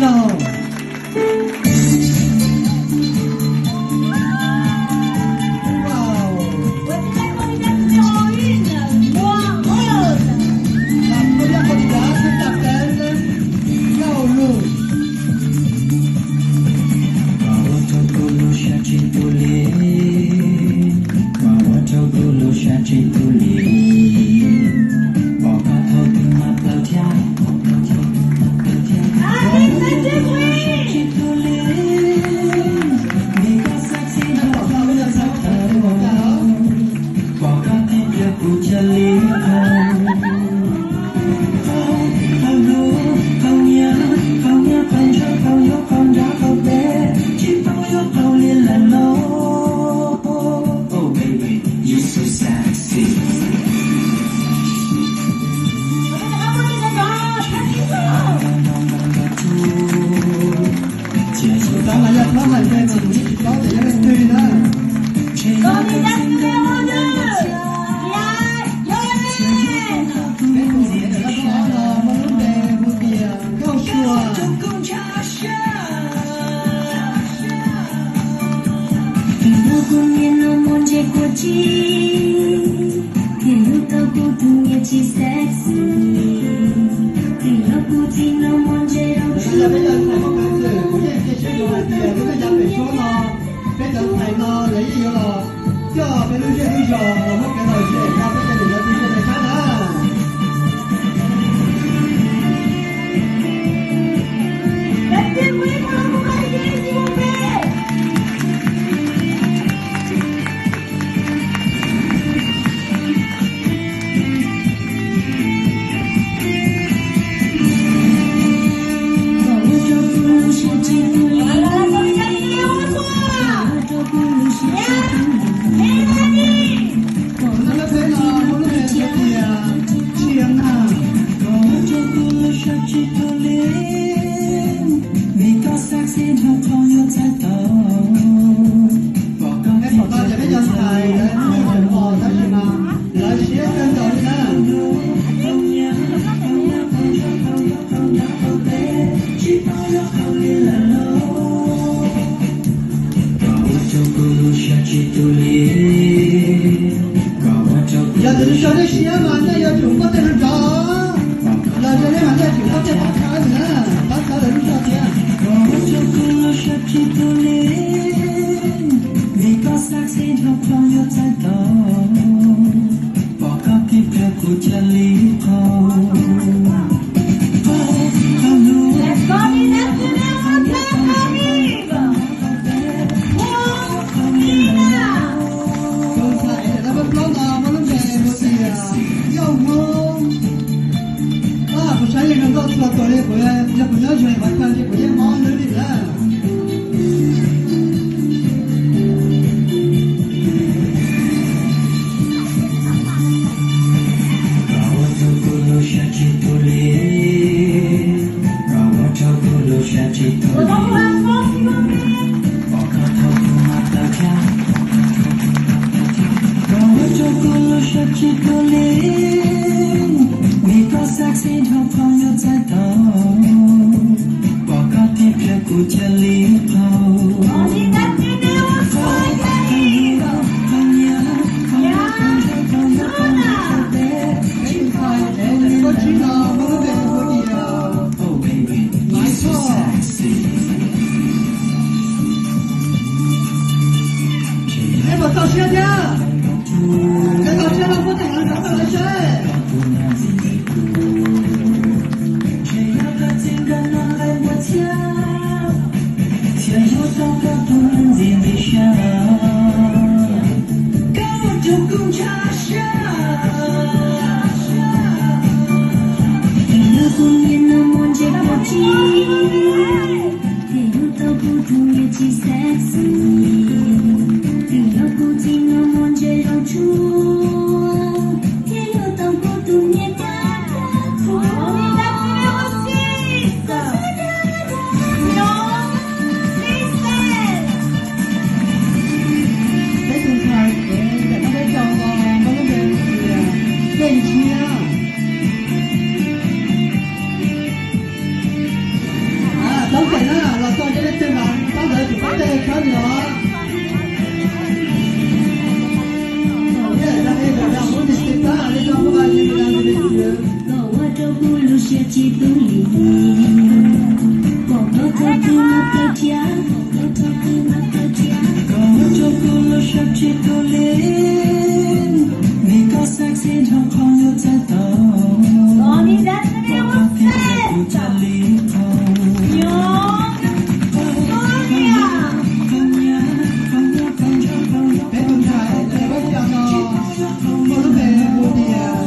Koj ua rau kuv lub siab tsis tu li, koj ua rau kuv lub siab tsis tu li, pom koj thaum twg mas plaws thiab, pom koj thaum twg mas plaws thiab. Koj ua rau kuv lub siab tsis tu li, vim koj sexy nrog kuv txhawj tawv, pom koj tib pliag kuv cia li qhov. Qhov hlub, qhov nyiam, qhov nyiam, qhov ntshaw, qhov yuav, qhov nrog, qhov peb, tsis paub yuav qhov li lawm los. Oh baby, you so sexy. Tab mas yog txhob hais npe mas kuv tsis paub tias yog leej twg na. Peb tus ntawm no muaj lub npe hu tias Nkauj Sua. Tus hlub kuv niaj hnub muaj ntsis kua tsib, thiaj hlub tau kuv tus niam tsis sexy. Tus hlub kuv txij no muaj ntsis rau tsib. Kuv yeej cia siab hais tias lub caij pem suab no, peb cov ntxhais no lawv yeej yuav los coj peb lub zej lub zos los muab kev lom zem rau peb cov niam cov txiv sawv daws saib na. Peb pom tau tias peb cov ntxhais lawv muaj ntsis pom tab sis mas lawv siab kawg nkaus li na. Yog tias lub zog nej siab mas nej yuav tsum muab tej no rov los rau nej mas nej yuav tsum muab tej pab khawb na, pab khawb lawv lub zog thiab. Tus ntxhais uas lawv muab plaub no muaj lub npe hu tias Nkauj Hmoob. Kuv saib li no nkauj txhua tus li, kuv yog kuv nyob zoo li qhov chaw li kuv yeej mob lwb li lawm. Peb puas txaus siab thiab? Peb txaus siab no muab tej no rov qab los saib. Peb tus ntxhais kev ntawm no peb tau los muaj lub npe hu tias Keej Tshiab. Koj niam, kom ua rau kuv lub siab tsis tu li, kom koj tau kuv no plaws thiab, kom koj tau kuv no plaws thiab, kom ua rau kuv lub siab tsis tu li, vim koj xav txij nrho qhov yuav txawj tau, kom koj thiaj kuv thiaj li tau. Peb tus ntxhais es peb cov no, muaj lub npe hu tias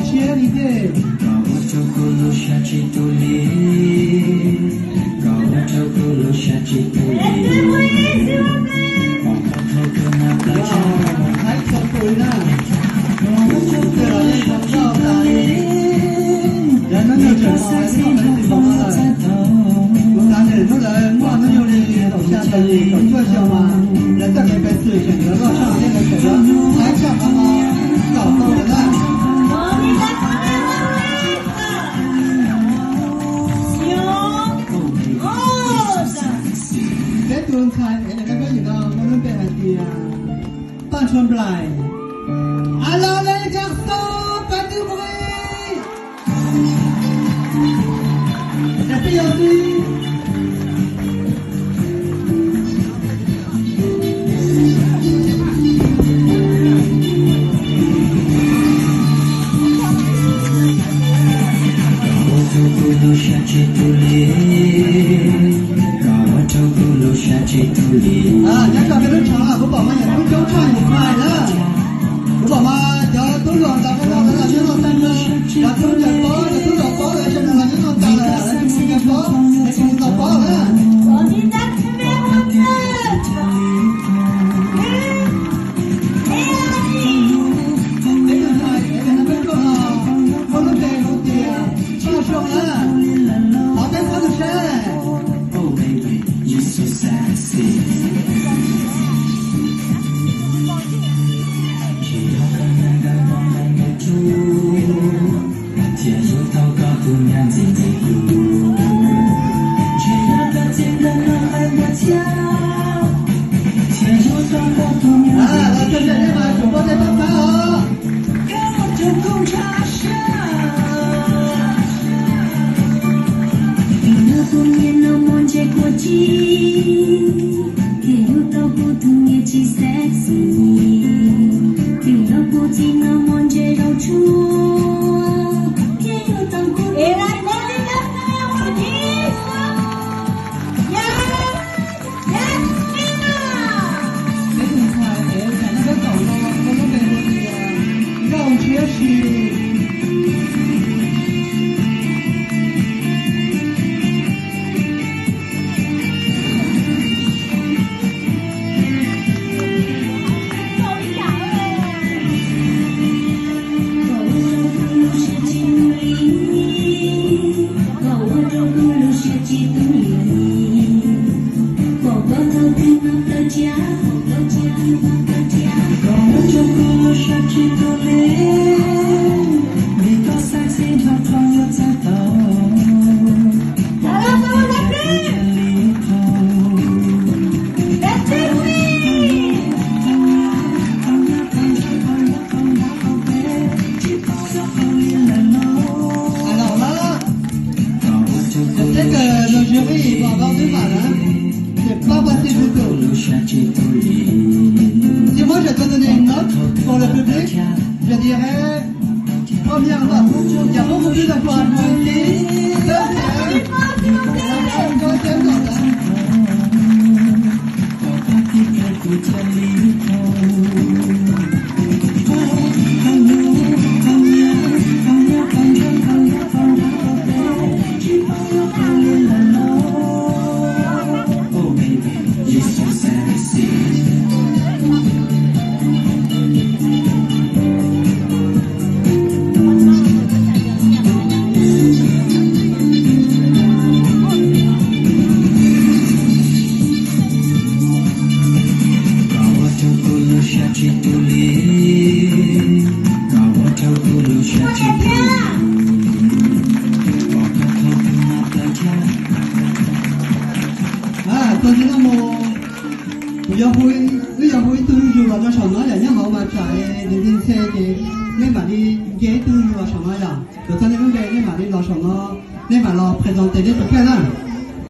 Tshiab Lis Tej. Kom ua rau kuv lub siab tsis tu li, kom ua rau kuv lub siab tsis tu li, kom koj tau kuv no plaws thiab, kom koj thiaj kuv thiaj li tau. Tus los yeej zoo nkauj tas li. Yog hnub nyoog tseem los lawv tsis tau peb tsis zoo no lawm. Kuv xav tias hnub lawv muaj hnub nyoog li kaum xya xyoo li kaum cuaj xyoo mas lawv txoj kev pev xwm tseem yuav loj tshaj no thiab, lawv tseem yuav txhawb tshaj qhov no kom tau lawm na. Peb tus ntxhais es nws kab kab yim no muaj lub npe hais tias Paj Ntshua Nplaim. Alors les garçons, pas de bruit. Ces peb yog xwb. Kom ua rau kuv lub siab tsis tu li, kom ua rau kuv lub siab tsis tu li. Nyob rau peb lub tshav kuv pom mas yam tub coob tshaj yus hais na. Kuv pom mas cov tub hluas ntawd los nyob no tas, cov tub ntawd pob, cov tub hluas pob lawv sawv daws los nyob no tas lawm, lawv tsis mus nrog pob, lawv tsis mus nrog pob na. Peb tus ntxhais es peb tus ntxhais no muaj lub npe hu tias Tshaj Soo na. Thov peb txhua tus saib. Thiaj yuav tau koj tus me ntxim ntxim hlub. Ntshe yog koj txiv ntawm no hais tias thiab, thiaj yuav tau koj tus me ntxim hlub. Koj ua rau kuv ntshav siab. Vim yog tus niag no muaj ntse khuv txij, thiaj yuav tau kuv tus niag tsis sexy. Vim yog kuv txiv no muaj ntse zaub tsuag, thiaj yuav tau kuv tus niag tsis sexy. Peb tus ntxhais es thaum no peb kaum no muaj lub npe hu tias Nkauj Ntshiab Sis. Hais los lawm, ces peb cov nos jury vos tau twb mam na, ces pab pab tij tus tus. Ces muab tso tus tus tus no, pour le public, je dirais, première note, yog muab mus twb tau tua tus tib, deuxième, troisième note. Tus no mus Yog hu, wb yog hu ib tug zuj zus los rau saum no yom, nyob hauv mas tsam es nws ntxhe ces nej mam li nce ib tug zuj zus los saum no yom, kuv txog nej lub npe nej mam li los saum no, nej mam los present nej tus kheej na.